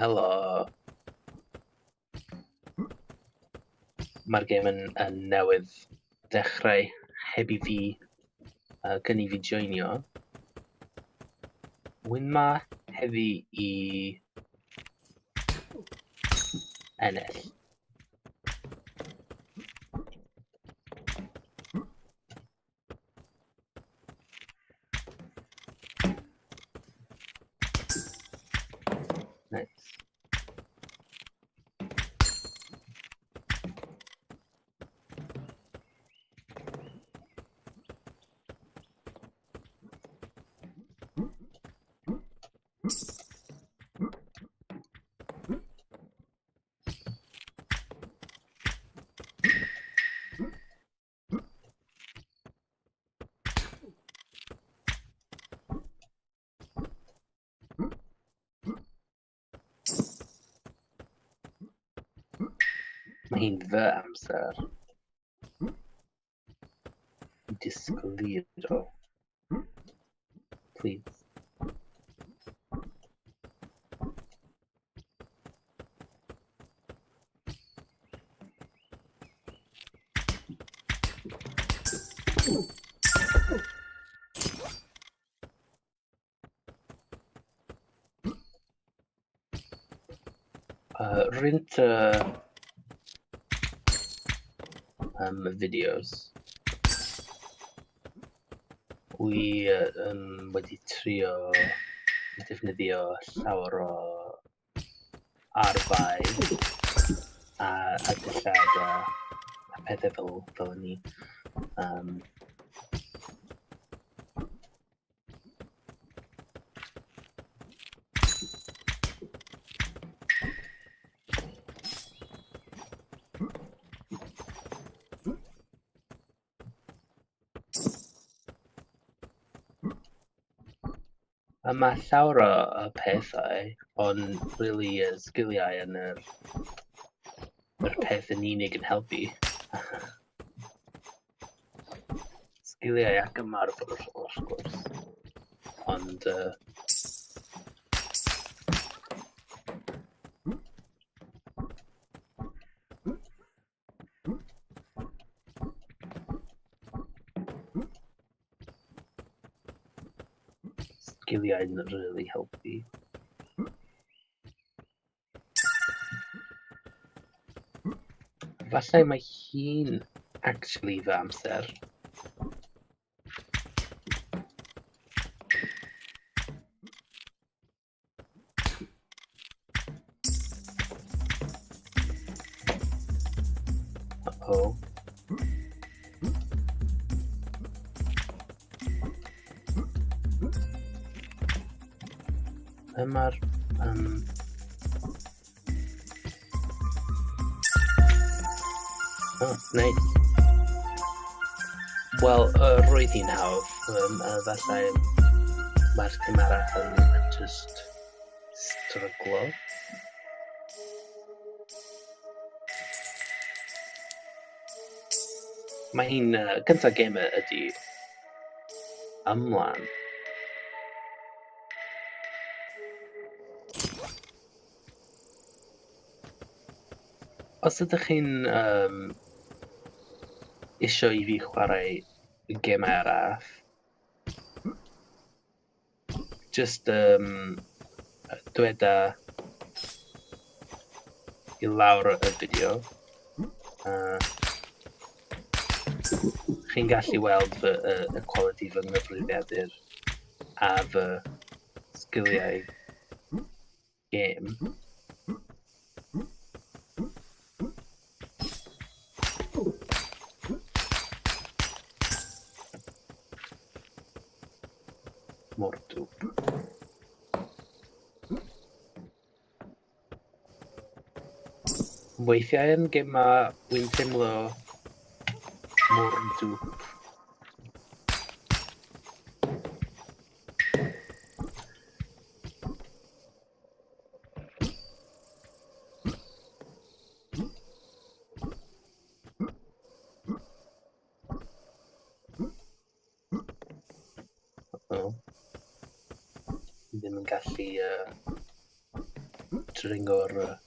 Helo. Mae'r gêm yn, yn newydd dechrau heb i fi cyn i fi joinio. Wyn ma heddi i ennill. Nice. Mae hi'n fy amser. Disgwyl. Please. Rwy'n videos. Wi wedi trio defnyddio llawer o arfau a dillad a pethau fel hynny. A mae llawer o pethau, ond rili y sgiliau yn yr peth yn unig yn helpu. Sgiliau ac ymarfer wrth gwrs, ond sgiliau'n rili helpu. Falle mae hi'n actually fy amser. Uh-oh. Be mae'r... Oh, nice. Wel, roedd hi'n hawdd. Falle mae'r tîm arall yn just stryglo. Mae hi'n gyntaf gêm ydy ymlaen. Os ydych chi'n isio i fi chwarae gemau arall, jyst dweda i lawr y fideo. Chi'n gallu weld fy y quality fy nghyfrifiadur a fy sgiliau gêm. Mor dwp. Weithiau yn gemau wy'n teimlo mor dwp. Uh-oh. Ddim yn gallu dringo'r.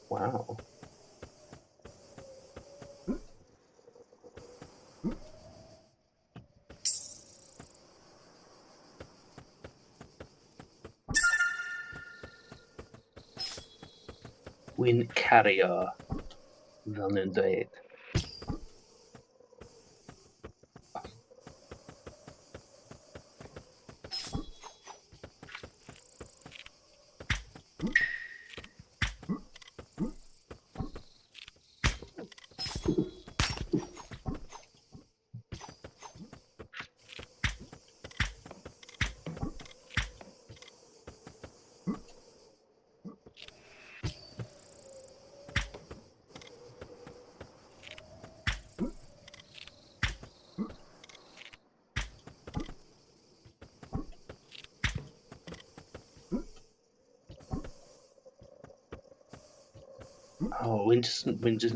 Waw. Wy'n cario, fel nhw'n dweud. O, wy'n just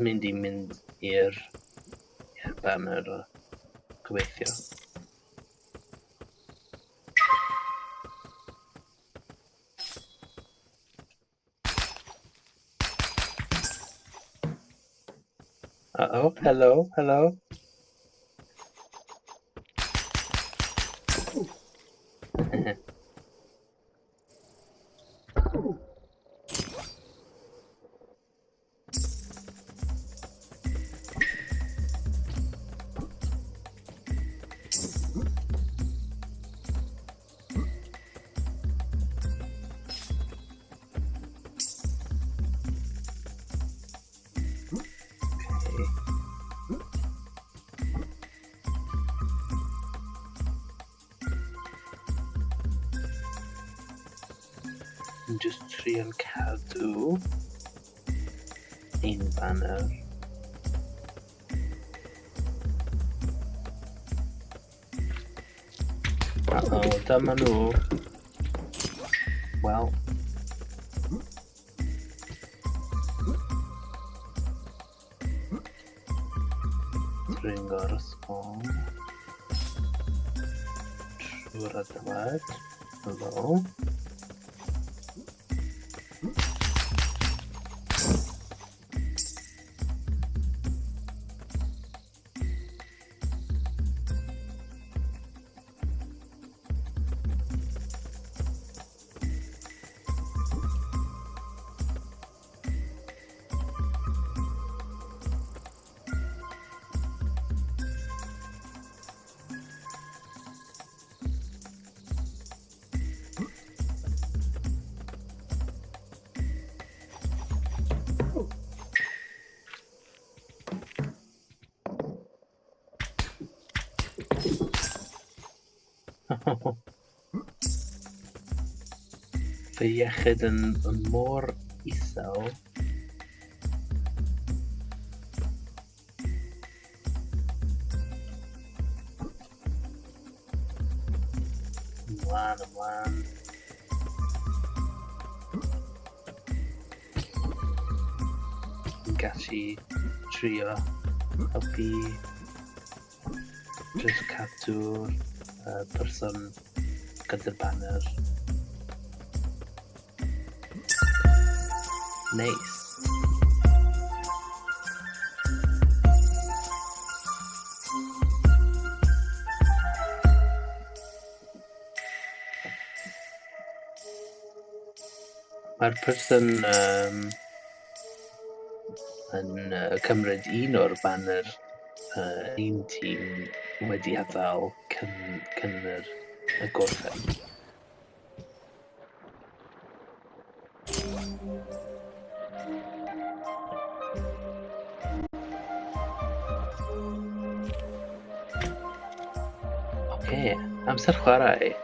mynd i mynd i'r banner o gobeithio. Uh-oh, hello, hello. Okay. Yn just trio cadw un banner. Uh-oh, dyma nhw. Wel. Dringo'r ysgol. Trwy'r adeilad. Hello. Fy iechyd yn mor isel. Ymlaen, ymlaen. Yn gallu trio helpu just cadw'r person gyda'r banner. Neis. Mae'r person yn cymryd un o'r banner un tîm wedi adael cyn y gorffen. Oce, amser chwarae.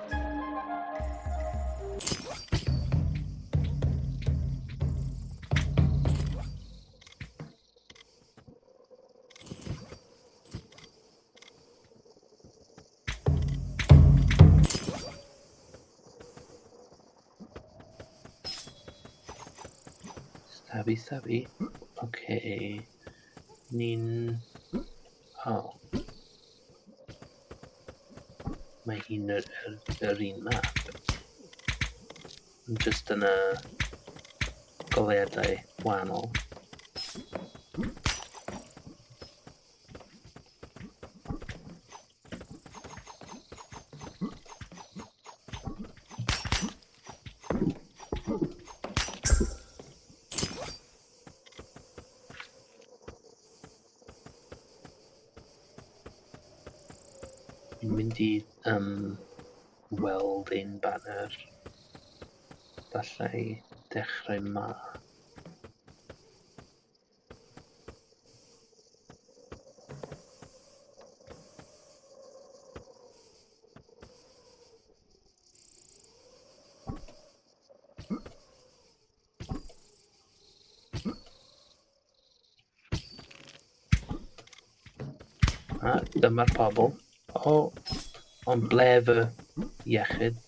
Stabby, stabby. Oce. Ni'n Oh. Mae hi'n yr un map. Just yn y goleuadau wahanol. Fi'n mynd i weld ein banner. Falle dechrau ma. A dyma'r pobl. O, ond ble fy iechyd?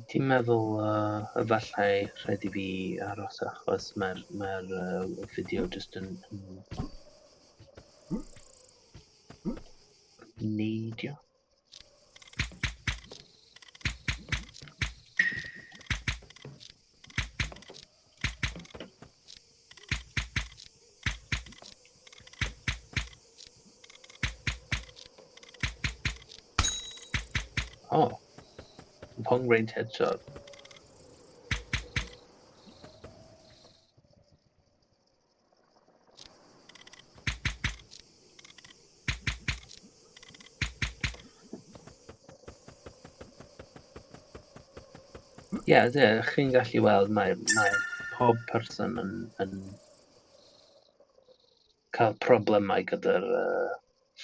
Ti'n meddwl efallai rhaid i fi aros achos mae'r fideo jyst yn neidio? Oh. Long range headshot. Ie, yeah, chi'n gallu weld mae pob person yn cael problemau gyda'r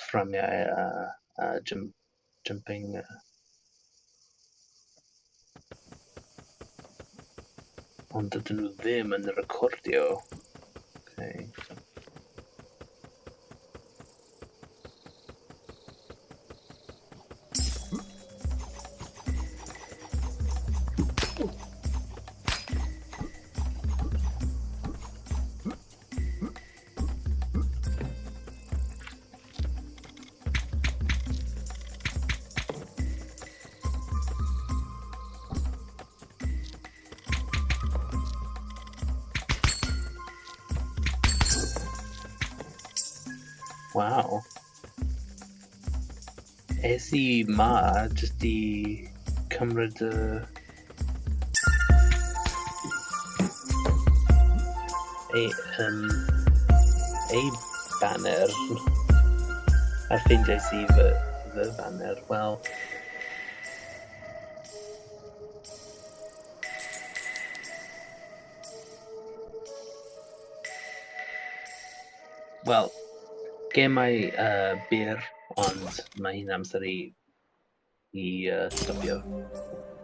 fframiau a jumping. Ond dydyn nhw ddim yn recordio. Okay. Wow. Es i ma jyst i cymryd y ei banner a ffeindiais i fy banner. Wel, Wel, Gemau byr, ond mae hi'n amser i stopio.